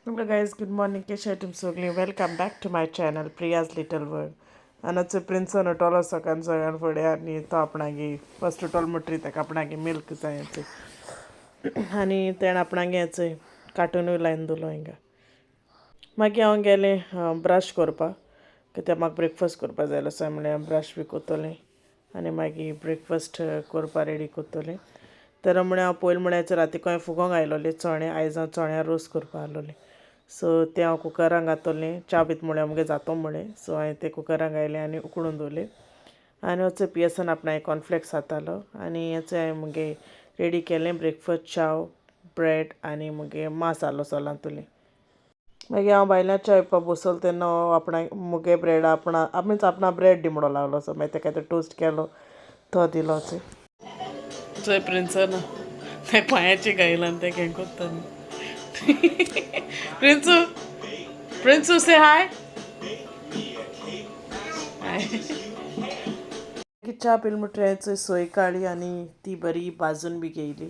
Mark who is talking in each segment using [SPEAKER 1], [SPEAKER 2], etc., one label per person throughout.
[SPEAKER 1] Hello guys, good morning. केशे तुम सगळीं? Welcome back to my channel Priya's little world. आनी प्रिन्सन उठलो सकाळ सगळ्यान फुडें आनी तो आपणागे फस्ट उठलो म्हणटरी ताका आपणागे मिल्क जाय आनी तेणें आपणागे चोय कार्टूनूय लायन दिलो हिंगा. मागीर हांव गेलें ब्रश करपाक, कित्याक म्हाका ब्रेकफास्ट करपा जाय आसलो. म्हणल्यार ब्रश बी करतलें आनी मागीर ब्रेकफास्ट करपा रेडी करतलें. तर म्हळ्यार हांव पयलीं म्हळ्यार राती हांवें फुगोंक आयलोलें चणे. आयज हांव चण्या रोस करपा आसलोलें. सो तें हांव कुकरान घातलें. च्या बीत म्हळ्यार मुगे जातो म्हळें. सो हांवें तें कुकरान घायलें आनी उकडून दवरलें. आनी वच पियेसान आपणाक कॉर्नफ्लेक्स जातालो आनी हेच हांवें मुगे रेडी केलें ब्रेकफास्ट, चाव, ब्रेड आनी मुगे मास आहलो सोलांतुलें. मागीर हांव भायल्यान च्या पिवपा बसलो तेन्ना आपणाक मुगे ब्रेड आपणा मिन्स आपणा ब्रेड दी म्हणून लागलो. सो मागीर तेका तो टोस्ट केलो, तो दिलो. चोय प्रिन्सन ते पांयाचे गायला आनी ते हें कोत्ता. प्रिन्सू, प्रिन्सू, से हाय. च्या पिल म्हणटरी सोय काडली आनी ती बरी भाजून बी घेयली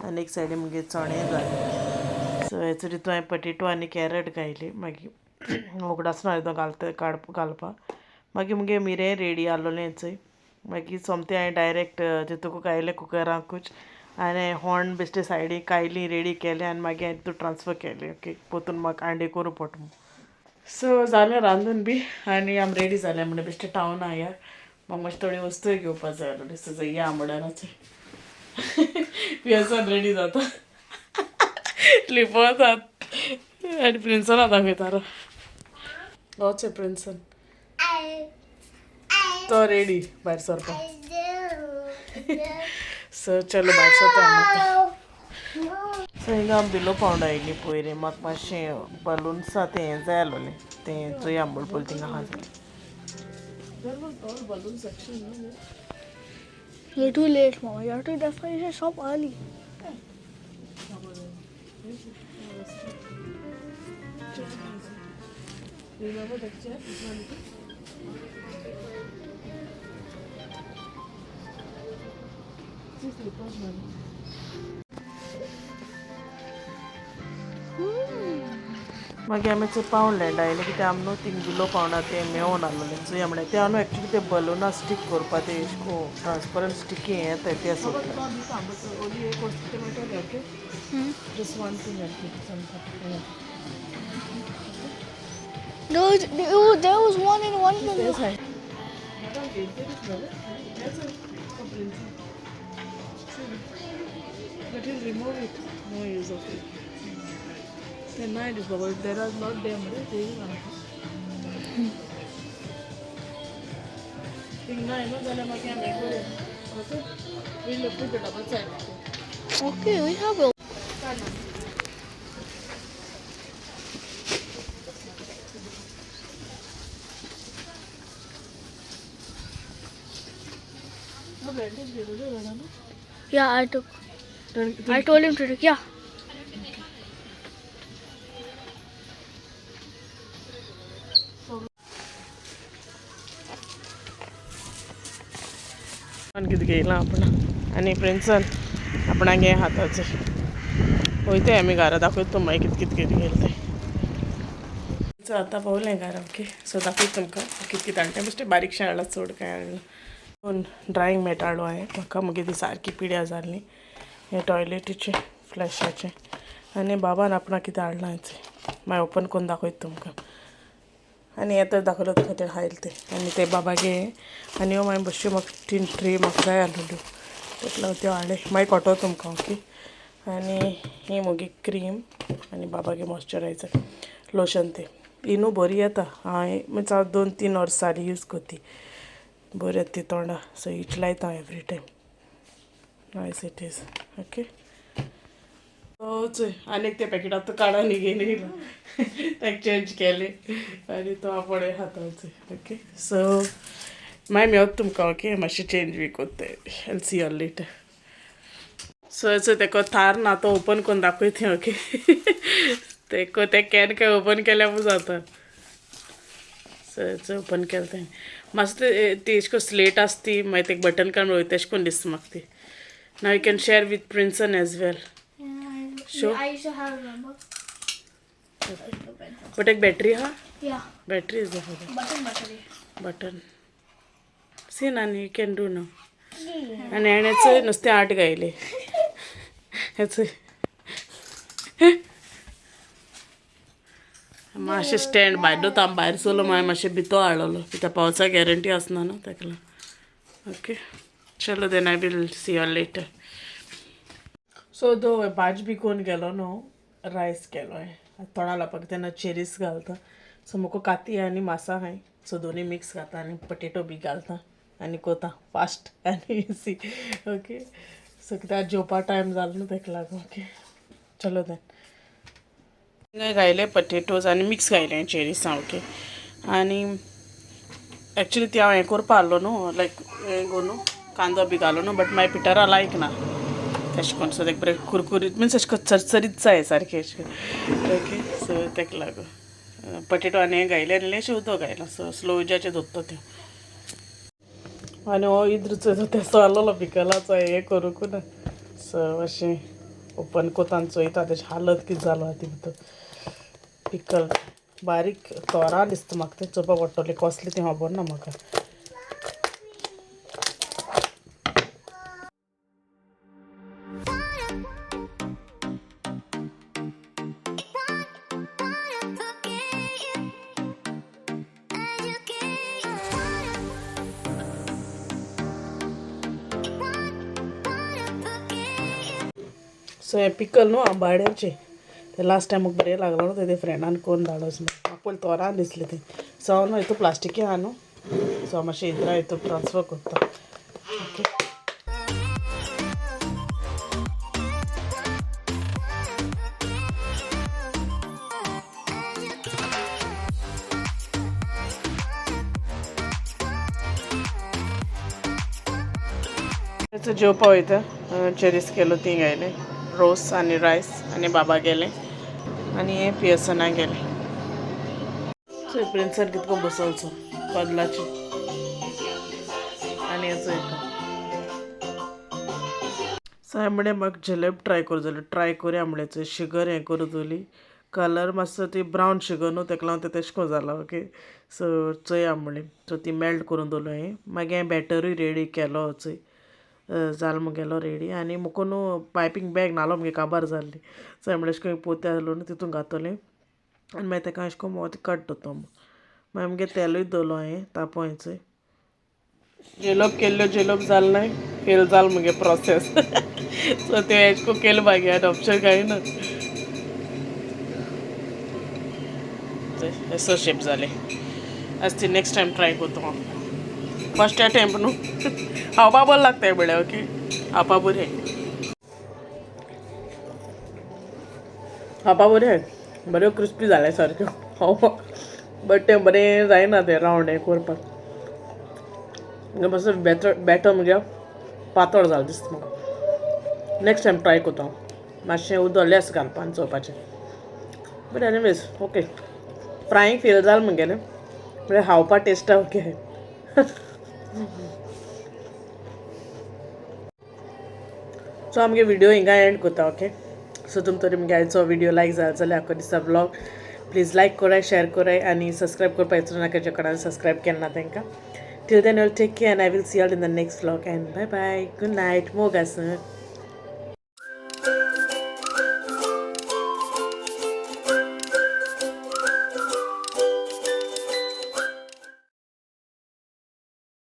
[SPEAKER 1] आनी एक सायडीन मुगे चणे जाले. सो हेचो तितून हांवें पटेटो आनी कॅरट घायली. मागीर उगडास ना घालता काड घालपाक. मागीर मुगे मिरें रेडी आसलोलें चोय. मागीर सोमतें हांवें डायरेक्ट तितूंक घायलें कुकराकूच आनी हॉर्न बेश्टे सायडीक कायली रेडी केलें आनी मागीर हांवें तितून ट्रान्सफर केलें. ओके, पोतून म्हाका आंडे करूं पोट. सो जालें रांदून बी आनी आमी रेडी जालें. म्हणल्यार बेश्टे टावना या, म्हाका मातशें थोडी वस्तूय घेवपा जाय आसली. सो या म्हणल्यार पियेसान रेडी जाता लिपवतात आनी प्रिन्सना दाखयता. वचें प्रिन्सन तो रेडी भायर सरपाक. सो चलो, भायर सरता आमी. सो हिंगा आमी बिलो पावंड आयली पयर. म्हाका मातशें बलून्सा तें हें जाय आसलोलें, तें चोया म्हूण पयलीं थिंगा आहा जाल्यार. There was all balloon section, no?
[SPEAKER 2] You're too late, Mama. You have to. That's why you should shop early.
[SPEAKER 1] Remember that chair? This one it is? See slippers, man. मागीर आमी ते पावंड लँड आयले, कित्याक आमी न्हू thing below पावंडा तें मेवोन आसलोलें. चोया म्हळ्यार तें हांव एक्चुली ते बलूना स्टीक करपा ते एशे को ट्रान्सपरंट स्टिकी हें येता तें सोदता. Just one thing I'll keep something.
[SPEAKER 2] There was one in one of them.
[SPEAKER 1] But he'll remove it. No use of it. Then night is Baba. If there are not them, they will. Thing na, no, जाल्यार मागीर आमी करूया. Okay? We'll put the double side.
[SPEAKER 2] Okay, we have a.
[SPEAKER 1] No, bandage घेतलं ना?
[SPEAKER 2] Yeah, I took. I told him to take. Yeah.
[SPEAKER 1] कितें घेयलां आपण आनी प्रिन्सन आपणागे हाताचें वयताय आमी घरा. दाखयता तुमकां मागीर कितें कितें कितें घेयलें तें. सो आतां पावलें घरा. ओके, सो दाखयता तुमकां कितें कितें हाडलें. बेश्टें बारीकशें हाडलां, चड कांय हाडलें. दोन ड्रायींग मॅट हाडलो हांवें. म्हाका मुगे ती सारकी पिड्या जाल्ली हें टॉयलेटीचें फ्लॅशाचें. आनी बाबान आपणाक कितें हाडलां हें मागीर ओपन करून दाखयता तुमकां. आनी हें तर दाखयलो तुमकां तें हायल तें आनी ते बाबागे. आनी ह्यो मागीर बश्यो म्हाका तीन ट्रे म्हाका जाय आसलेल्यो, तेका लागून त्यो हाडले. मागीर कळटलो तुमकां. ओके, आनी ही मुगे क्रीम आनी बाबागे मॉइश्चरायजर लोशन. तें ही न्हू बरी येता. हांवें मिन्स हांव 2-3 वर्सां जालीं यूज करती. बरी येता ती तोंडा. सो हीच लायता हांव every time. Nice it is. Okay, चोय आनी एक ते पॅकेट आतां काडून आनी घेवन येयला. ताका चेंज केलें आनी तो आपोणे खाता. चोय, ओके, सो मागीर मेवता तुमकां. ओके, मातशें चेंज बी कोत्ता. I'll see you later. So चोय, तेका थार ना, तो ओपन करून दाखयता. ओके, तेका ते can काय ओपन केल्यार जाता. सो ओपन केलें तें मातशें ती एशे कोन स्लेट आसता ती, मागीर ते बटन काडून वयता तेशें कोन्न दिसता म्हाका ती. Now you can share with Princeton as well.
[SPEAKER 2] Yeah,
[SPEAKER 1] Sure.
[SPEAKER 2] I used to have, remember.
[SPEAKER 1] But एक बॅटरी आहा.
[SPEAKER 2] Yeah.
[SPEAKER 1] Battery is
[SPEAKER 2] Button battery.
[SPEAKER 1] Button see ना, you can do न्हू. आनी हेणेच नुस्तें आट गायले हेच मातशें स्टँड भायर दवरता. आमी भायर सरलो मागीर मातशें भितो हाडलो कित्याक पावसा गॅरंटी आसना न्हू ताका लागून. ओके चलो, then I will see you later. So दो भाजी बी कोन्न गेलो न्हू, रायस केलो हांवें तोंडा लावपाक, तेन्ना चेरीस घालता. सो म्हाका काती आनी मासा हांवें, सो दोनी मिक्स घाता आनी पटेटो बी घालता आनी कोता फास्ट आनी इजी. ओके, सो कित्याक जेवपा टायम जालो न्हू ताका लागून. ओके चलो, देन घायले पटेटोज आनी मिक्स घायले चेरीसां. ओके, आनी एक्चुली ती हांव हें करपा आहलो न्हू, लायक हें करून कांदो बी घालो न्हू, बट मागीर पिटरा लायक ना तेशें कोन्न. सो तेका बरें कुरकुरीत, मिन्स अशें करून चरचरीत जाय सारकें अशें. ओके, सो ताका लागून पटेटो आनी हें घायलें आनी इल्लेंशें उदक घायलां. सो स्लो उज्याचेर दोत्तो तें. आनी हो इद्रूचो तेसो आहलोलो पिकलाचो हें करूंक ना. सो अशें ओपन कोतान चोयता तेजी हालत कितें जालो ती भितर. पिकल बारीक तोरां दिसता म्हाका, तें चोवपा पडटलें कसलें तें खबर ना म्हाका. सो हें पिकल न्हू आंबाड्याचें, तें लास्ट टायम म्हाका बरें लागलो न्हू, तें फ्रेंडान कोन्न धाडोस म्हाका. पयलीं तोरां दिसलें तें. सो हांव न्हू हितू प्लास्टिकी आहा न्हू, सो हांव मातशें हितरा हितू ट्रान्सफर करता. ओके, जेवपा वयता. चेरीस केलो ती घायले, रोस आनी रायस, आनी बाबा गेले आनी हे पियर्सना गेले. चोय प्रिन्सन कितको बसोलचो कदलाचे आनी हें चोयता. सो हांवें म्हणलें म्हाका जलेब ट्राय करूं जाल्यार ट्राय करुया म्हणलें. चोय शुगर हें करूं दवरली, कलर मातसो ती ब्रावन शुगर न्हू, ताका लागून तें तेशें कोन्न जालां. ओके, सो चोया म्हणलें. सो ती मेल्ट करून दवरलो हांवें, मागीर हांवें बॅटरूय रेडी केलो. चोय जाल मुगेलो रेडी. आनी मुको न्हू पायपींग बॅग नालो मुगे, काबार जाल्ली. सो हांवें म्हणलें अशें करून पोत्या आसलो न्हू, तितून घातोलें आनी मागीर ताका अशें करून मोव कट दवरता. मागीर मुगे तेलूय दवरलो हांवें तापोवंक. चोय जेलोप केल्ल्यो, जेलोप जाल नाय, फेल जाल मुगे प्रोसेस. सो तें एश कोन्न केलें मागीर, आनी ऑप्शन कांय ना. एसो शेप जाले. आज ती नेक्स्ट टायम ट्राय करता हांव. फर्स्ट अटेम्प्ट न्हू, खावपा बरें लागता म्हळ्यार. ओके, खावपा बरें, खावपा बरें, बऱ्यो क्रिस्पी जाले सारक्यो खावपाक, बट तें बरें जायना तें रावंड हें करपाक. मातसो बॅटर बॅटर मुगे पातळ जालें दिसता म्हाका. नेक्स्ट टायम ट्राय करता हांव, मातशें उदक लेस घालपा आनी चोवपाचें. But anyways okay, frying fail जालें मुगेलें, म्हळ्यार खावपा टेस्टा ओके. सो आमगे व्हिडिओ हिंगा एंड करता. ओके, सो तुम तरी मुगे आयचो व्हिडिओ लायक जालो जाल्यार आखो दिसा व्लॉग प्लीज लायक कराय, शेअर कराय आनी सबस्क्रायब करपा विसरू नाका जे कोणाक सबस्क्रायब केन्ना ना तांकां. Till then, will take care and I will see all in the next vlog, and bye bye, good night, मोग आसूं.